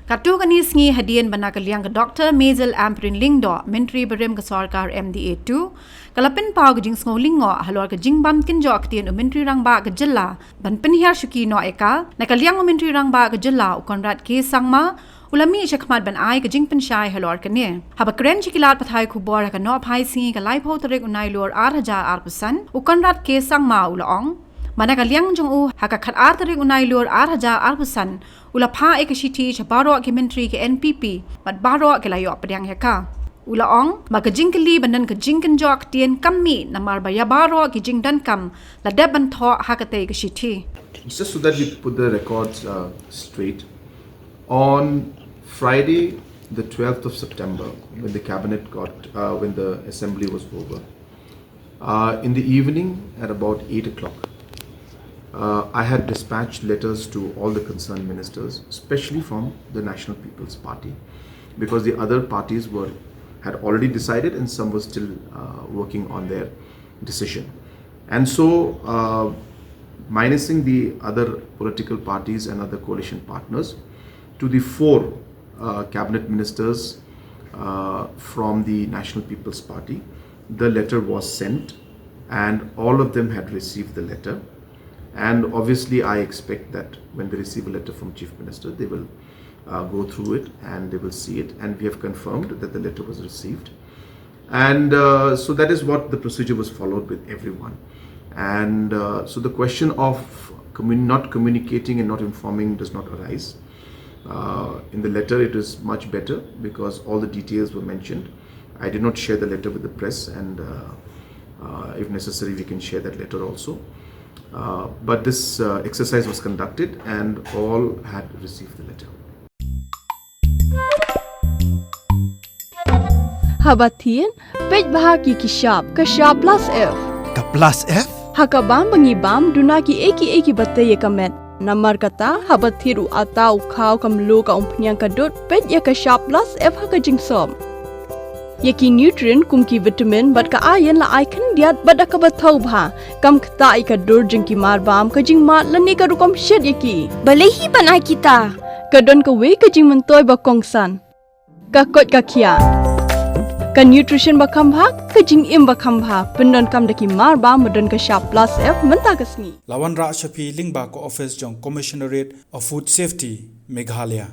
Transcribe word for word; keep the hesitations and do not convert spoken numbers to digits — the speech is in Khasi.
Katto katne sngi hadien ba na ka liang ka Dr Mazel Ampareen Lyngdoh, Myntri barim ka sorkar M D A two, ka la pynpaw ka jingsngew lyngngoh halor ka jingbam kynjoh ktien u Myntri Rangbah ka jylla ban pynhiar shuki noh ïa ka, na ka liang u Myntri Rangbah ka jylla u Conrad K Sangma u la mih shakhmat ban ai ka jingpynshai halor kane. Haba kren sha ki lad pathai khubor ha ka nohphai sngi ka laiphew tarik u Nailur ar hajar arphew san, u Conrad K Sangma u la ong ba na ka liang jong u ha ka khatar tarik u Nailur ar hajar arphew san u la phah ïa ka shithi sha baroh ki myntri ka N P P bad baroh ki la ïoh pdiang ïa ka. U la ong ba ka jingkylli ban don ka jingkynjoh ktien kam mih namar ba ïa baroh ki jingdonkam la dep ban thoh ha katei ka shithi. Just so that we put the records uh, straight, on Friday, the twelfth of September, when the cabinet got, uh, when the assembly was over, uh, in the evening at about eight o'clock, uh, I had dispatched letters to all the concerned ministers, especially from the National People's Party, because the other parties were had already decided and some were still uh, working on their decision. And so, uh, minusing the other political parties and other coalition partners, to the four uh, cabinet ministers uh, from the National People's Party, the letter was sent, and all of them had received the letter. And obviously, I expect that when they receive a letter from Chief Minister, they will uh, go through it and they will see it. And we have confirmed that the letter was received. And uh, so that is what the procedure was followed with everyone. And uh, so the question of commun- not communicating and not informing does not arise. Uh, in the letter, it is much better because all the details were mentioned. I did not share the letter with the press, and uh, uh, if necessary, we can share that letter also. Uh, but this uh, exercise was conducted, and all had received the letter. Haba thied, peit bha ki ki shap, ka shap plus F. Ka plus F? Ha ka bam ba ngi bam, duna ki ei ki ei ki ba tei ïa ka met. Namar kata, haba thied u ata, u khaw, ka mluh, ka umphniang, ka dud, peit ïa ka shap plus F ha ka jingsop. Ïa ki nutrient kum ki vitamin bad ka iron la ai khyndiat bad da kaba thaw bha. Kam ktah ïa ka dur jong ki marbam, ka jingmad lane ka rukom shet ïa ki. Balei hi ban ai kita? Ka don kawei ka jingmyntoi ba kongsan. Ka koit ka khiah. Ka nutrition ba kham bha, ka jingim ba kham bha. Pyndonkam da ki marbam ba don ka shap plus F mynta ka sngi. La wanrah sha phi lyngba ka ophis jong Commissionerate of Food Safety, Meghalaya.